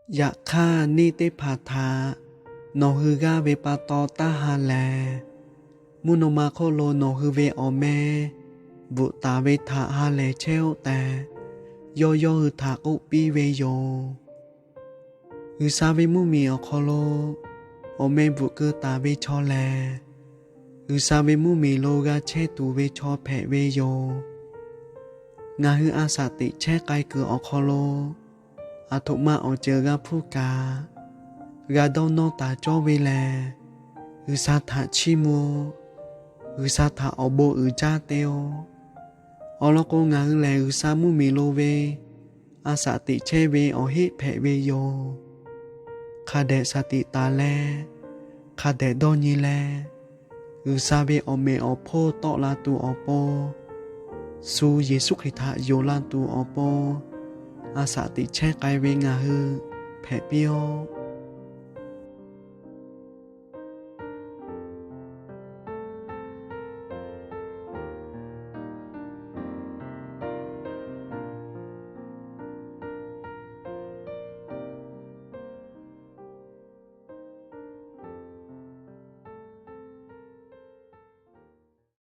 Yaꞈ hk'aˇ, neˇ teˇ hpaˍ htaꞈ nawˬ hui g'aˇ ve pa taw taˇ ha lehˬ, mvuhˇ naw ma hk'oˆ lo nawˬ hui ve awˬ meh bvuhꞈ taˍ ve htaꞈ ha lehˬ chehˇ-oˆ tehꞈ, yawˇ yawˇ hui htaꞈ k'oˆ piˇ ve yoˬ. G'uiˬsha ve mvuhˇmiˬ awˬ hk'aw lo awˬ meh bvuhꞈ keu taˍ ve chaw lehˬ, G'uiˬsha ve mvuhˇmiˬ lo g'a chehˇ tuˬ ve chaw hpehꞈ ve yoˬ. Ngaˬ hui a shaꞈ teꞈ chehˇ k'ai kuiˬ awˬ hk'aw lo, aˬ htoꞈ ma awˬ ceuˬ g'a hpuˇ kaꞈ, g'a dawˇ nawˇ taˍ cawˇ ve lehˬ, G'uiˬsha htaꞈ chiˇ mvuh-oˆ. G'uiˬsha htaꞈ awˬ bon uiˍ jaˇ te-oˆ. Awˬ lawn k'o, ngaˬ hui lehˬ G'uiˬsha mvuhˇmiˬ lo ve a shaꞈ teꞈ chehˇ ve awˬ heˆ hpehꞈ ve yoˬ. Hk'a dehꞈ shaˍ tiꞈ taˍ leh, hk'a dehꞈ dawˇ nyi leh, G'uiˬsha ve awˬ meꞈ awˬ hponˇ tawˆ la tuˬ awˬ pon, shu Yeˍsuˆ Hkriꞈ htaꞈ yonˍ la tuˬ awˬ pon, a shaꞈ teꞈ chehˇ k'ai ve ngaˬ hui hpehꞈ piˇ-oˆ.